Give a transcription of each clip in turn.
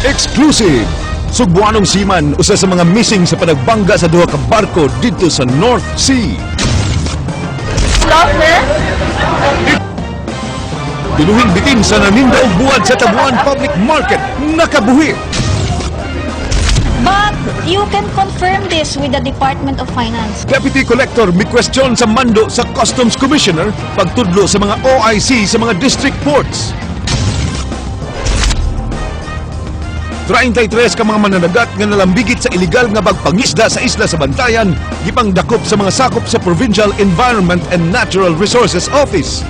Exclusive! Sugbuanong seaman, usa sa mga missing sa panagbangga sa duha ka barko didto sa North Sea. Binuhing bitin sa naninda og buwad sa Tabuan Public Market, nakabuhi. But you can confirm this with the Department of Finance. Deputy Collector mi question sa mando sa Customs Commissioner pagtudlo sa mga OIC sa mga district ports. 33 ka mga mananagat nga nalambigit sa iligal nga bagpangisda sa isla sa Bantayan gipangdakop sa mga sakop sa Provincial Environment and Natural Resources Office.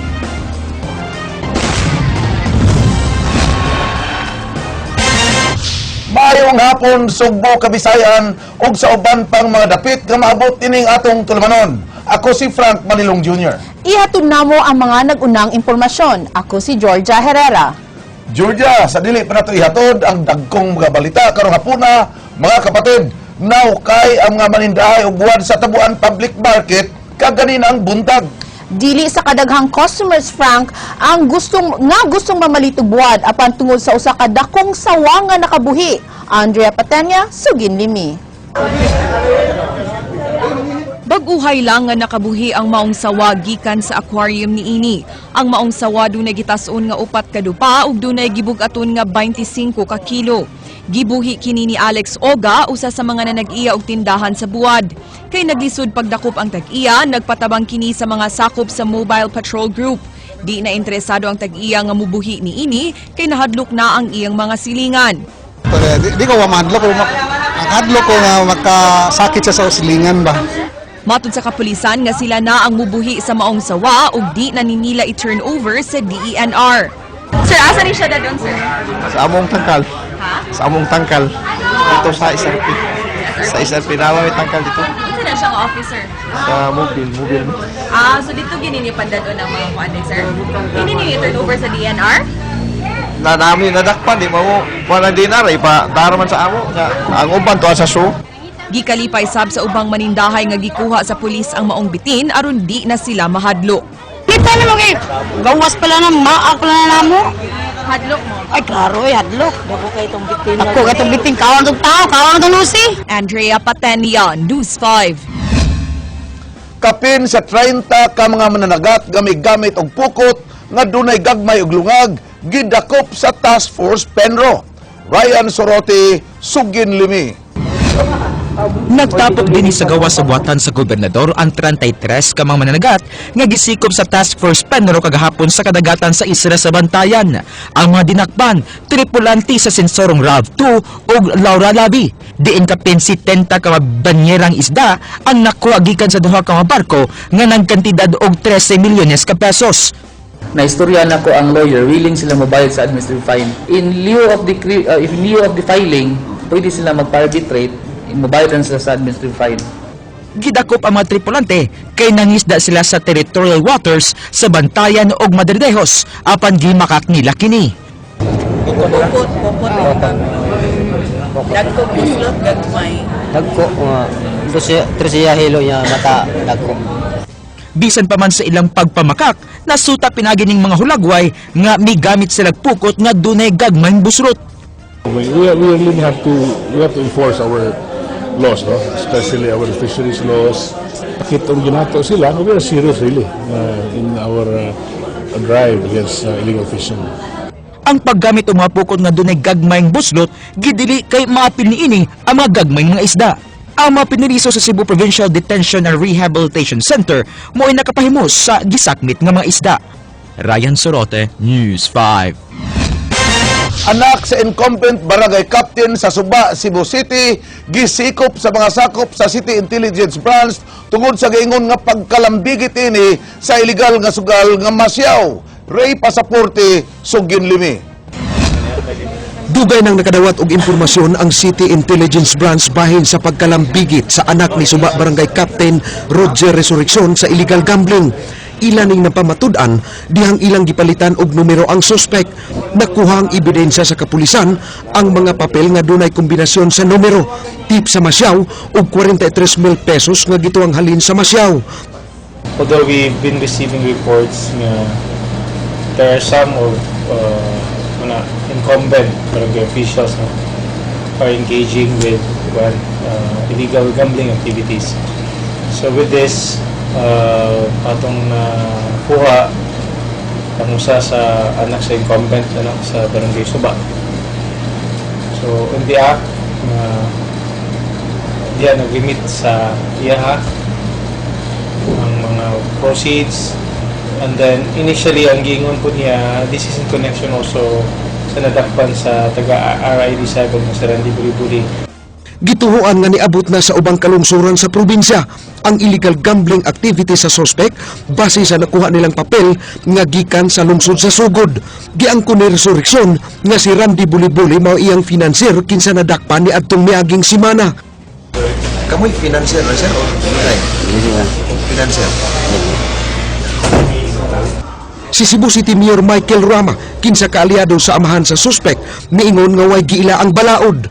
Maayong hapon, Sugbo, Kabisayan ug sa uban pang mga dapit nga maabot ining atong tulumanon. Ako si Frank Manilong Jr. Ihatod namo ang mga nag-unang impormasyon. Ako si Georgia Herrera. Georgia, sa dili pa nato ihatod ang dagkong mga balita karong hapuna, mga kapatid, naukay ang mga manindahay og buwan sa Tabuan Public Market kaganina ang buntag. Dili sa kadaghang customers, Frank, ang gustong mamalit og buwad apan tungod sa usa ka dakong sawa nga nakabuhi. Andrea Patenya, sugin limi. Bag-uhay lang nga nakabuhi ang maong sawa gikan sa aquarium niini. Ang maong sawa dunay gitas-on nga 4 ka dupa ug dunay gibug-aton nga 25 ka kilo. Gibuhi kini ni Alex Oga, usa sa mga nanag-iya og tindahan sa buwad. Kay naglisod pagdakop ang tag-iya, nagpatabang kini sa mga sakop sa Mobile Patrol Group. Di na interesado ang tag-iya nga mubuhi niini kay nahadlok na ang iyang mga silingan. Pero di ko madlok ko ang hadlok ko nga makasakit siya sa silingan ba. Matod sa kapulisan nga sila na ang mubuhi sa maong sawa ug di na nila i-turn over sa DENR. Sir, asa ni siya dadon, sir? Sa among tangkal. Sa among tangkal. Dito sa SRP. Sa SRP na may tangkal dito. Unsa na siyang officer? Sa mobile, mobile. Ah, so dito gini ni pandadon ang mga kuan, sir. Hindi niyo i-turn over sa DNR? Na nami nadakpan di mo wala dinar ipa daraman sa amo nga ang uban tuwa sa show. Gikalipay sab sa ubang manindahay nga gikuha sa pulis ang maong bitin aron di na sila mahadlok. Kita na mga gawas pala na maak pala na namo. Hadlok mo. Ay, klaro ay hadlok. Dako kay itong bitin. Dako kay itong bitin. Kawang itong tao, kawang itong lusi. Andrea Patenia, News 5. Kapin sa 30 ka mga mananagat gamit-gamit og pukot nga dunay gagmay og lungag gidakop sa Task Force Penro. Ryan Sorote, Sugin Limi. Nagtapok din sa gawas sa buhatan sa gobernador ang 33 ka mga mananagat nga gisikop sa Task Force Penro kagahapon sa kadagatan sa isla sa Bantayan. Ang mga dinakpan, tripulante sa sensorong RAV2 ug Laura Labi. Diin kapin 70 ka mga banyerang isda ang nakuha gikan sa duha ka mga barko nga nagkantidad og 13 milyones ka pesos. Naistorya na ko ang lawyer, willing sila mobayad sa administrative fine. In lieu of the filing, pwede sila mag-arbitrate, mobayad lang sila sa administrative fine. Gidakop ang mga tripulante kay nangisda sila sa territorial waters sa Bantayan ug Madridejos apan gimakak nila kini. Pukot, pukot. Dagko buslot gagmay. Dagko mga tresiya hilo niya mata dagko. Bisan pa man sa ilang pagpamakak, nasuta pinagi ning mga hulagway nga migamit sila pukot nga dunay gagmayng busrot. We really have to enforce our laws, no? Especially our fisheries laws. Pakitong ginato sila, we are serious really in our drive against illegal fishing. Ang paggamit og mga pukot nga dunay gagmayng buslot, gidili kay maapil niini ang mga gagmayng mga isda. Ang mga piniliso sa Cebu Provincial Detention and Rehabilitation Center mo'y nakapahimos sa gisakmit nga mga isda. Ryan Sorote, News 5. Anak sa incumbent barangay captain sa Suba, Cebu City, gisikop sa mga sakop sa City Intelligence Branch tungod sa giingon nga pagkalambigit ini sa illegal nga sugal nga masyaw. Ray Pasaporte, Sugin Limi. Dugay nang nakadawat og impormasyon ang City Intelligence Branch bahin sa pagkalambigit sa anak ni Suba Barangay Captain Roger Resurreccion sa illegal gambling. Ila ning napamatud-an dihang ilang gipalitan og numero ang suspek. Nakuha ang ebidensya sa kapulisan ang mga papel nga dunay kombinasyon sa numero, tip sa masyaw og 43,000 pesos nga gituang halin sa masyaw. Although we've been receiving reports nga there are some of mga incumbent barangay officials, no, are engaging with, well, illegal gambling activities. So with this, atong nakuha ang usa sa anak sa incumbent, ano, sa Barangay Suba. So in the act na diya nag-remit sa iyaha ang mga proceeds, and then initially ang giingon po niya, this is in connection also sa nadakpan sa taga RID 7 na si Randy Bulibuli. Gituhuan nga niabot na sa ubang kalungsuran sa probinsya ang illegal gambling activity sa suspect base sa nakuha nilang papel nga gikan sa lungsod sa Sugod. Giangkon ni Resurreccion nga si Randy Bulibuli mao iyang financier kinsa nadakpan ni adtong miaging simana. Kamoy financier na, sir, o financier? Si Cebu City Mayor Michael Rama, kinsa kaalyado sa amahan sa suspect, niingon nga way giila ang balaod.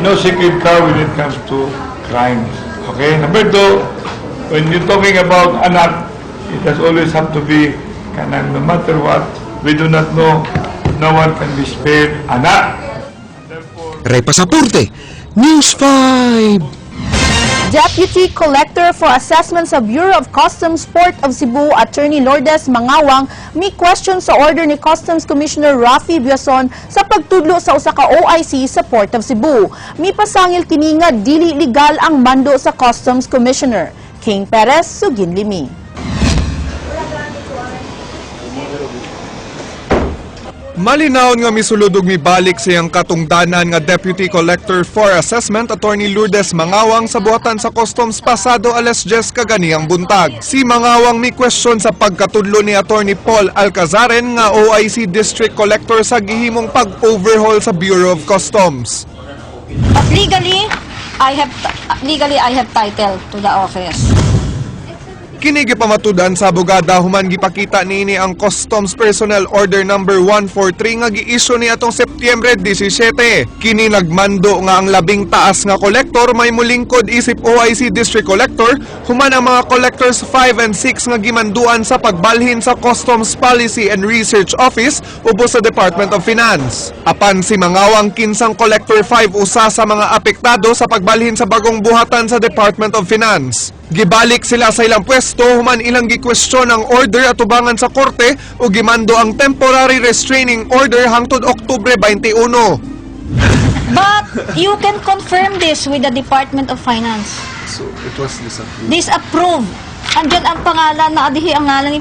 No sacred cow when it comes to crimes. Okay? Number two, when you're talking about anak, it has always have to be kanang no matter what, we do not know, no one can be spared anak. Ray Pasaporte, News 5. Deputy Collector for Assessment sa Bureau of Customs, Port of Cebu, Attorney Lourdes Mangawang, may question sa order ni Customs Commissioner Rafi Biazon sa pagtudlo sa usa ka OIC sa Port of Cebu. Mipasangil kini nga dili legal ang mando sa Customs Commissioner. King Perez, Suginlimi. Malinawon nga misulod ug mibalik sa iyang katungdanan nga Deputy Collector for Assessment, Attorney Lourdes Mangawang, sa buhatan sa Customs pasado alas 10 kaganiyang buntag. Si Mangawang mi question sa pagkatudlo ni Attorney Paul Alcazaren nga OIC District Collector sa gihimong pag-overhaul sa Bureau of Customs. But legally I have title to the office. Kini gipamatudan sa abogada human gipakita niini ang Customs Personnel Order Number 143 nga gi-issue ni atong Setyembre 17. Kini nagmando nga ang labing taas nga kolektor may mulingkod isip OIC District Collector human ang mga collectors 5 and 6 nga gimanduan sa pagbalhin sa Customs Policy and Research Office ubos sa Department of Finance. Apan si Mangawang, kinsang Collector 5, usa sa mga apektado sa pagbalhin sa bagong buhatan sa Department of Finance. Gibalik sila sa ilang pwesto human ilang gikwestiyon ang order atubangan sa korte ug gimando ang temporary restraining order hangtod Oktubre 21. But you can confirm this with the Department of Finance. So, it was disapproved. Disapprove. Andyan ang pangalan na adihi ang ngalan ni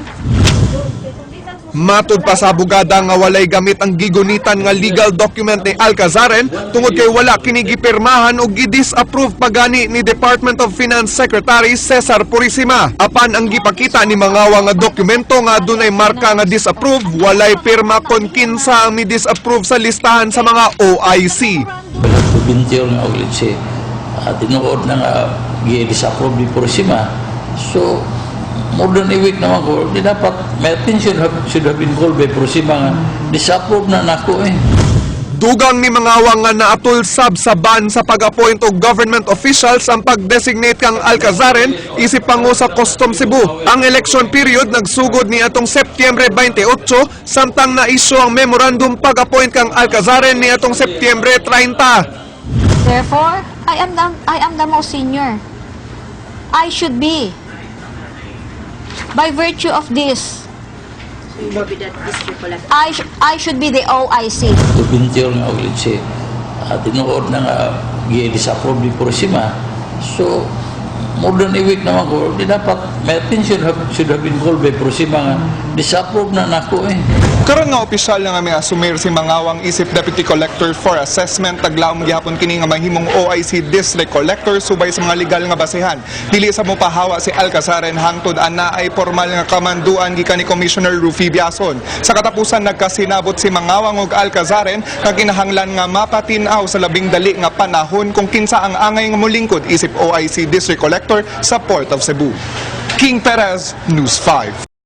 Matud pa sa abogada nga walay gamit ang gigunitan nga legal document ni Alcazaren tungod kay wala kini gipirmahan o gidisapprove pagani ni Department of Finance Secretary Cesar Purisima. Apan ang gipakita ni Mangawa nga dokumento nga adunay marka nga disapprove, walay pirma kon kinsa ang mi-disapprove sa listahan sa mga OIC. Provincial nga og si tinuod na nga gi-disapprove ni Purisima. So more than a week naman ko, di dapat my attention should have been called by Purisima nga disapprove na nako eh. Dugang ni Mangawa nga naatul sab sa ban sa pag-appoint og government officials ang pag-designate kang Alcazaren isip pangu sa Customs Cebu. Ang election period nagsugod ni atong Setyembre 28, samtang na-issue ang memorandum pag-appoint kang Alcazaren ni atong Setyembre 30. Therefore, I am the most senior. I should be. By virtue of this, I should be the OIC. Provincial nga og si tinuod na nga gi-disapprove ni Purisima. So more than a week naman ko, di dapat my attention should have been called by Purisima nga disapprove na nako eh. Karon nga opisyal na nga may asumir si Mangawang isip Deputy Collector for Assessment, taglaom gihapon kini nga mahimong OIC District Collector subay sa mga legal nga basehan. Dili sa mopahawa si Alcazaren hangtod ana ay formal nga kamanduan gikan ni Commissioner Ruffy Biazon. Sa katapusan, nagkasinabot si Mangawang ug Alcazaren nga kinahanglan nga mapatin-aw sa labing dali nga panahon kung kinsa ang angay nga molingkod isip OIC District Collector sa Port of Cebu. King Perez, News 5.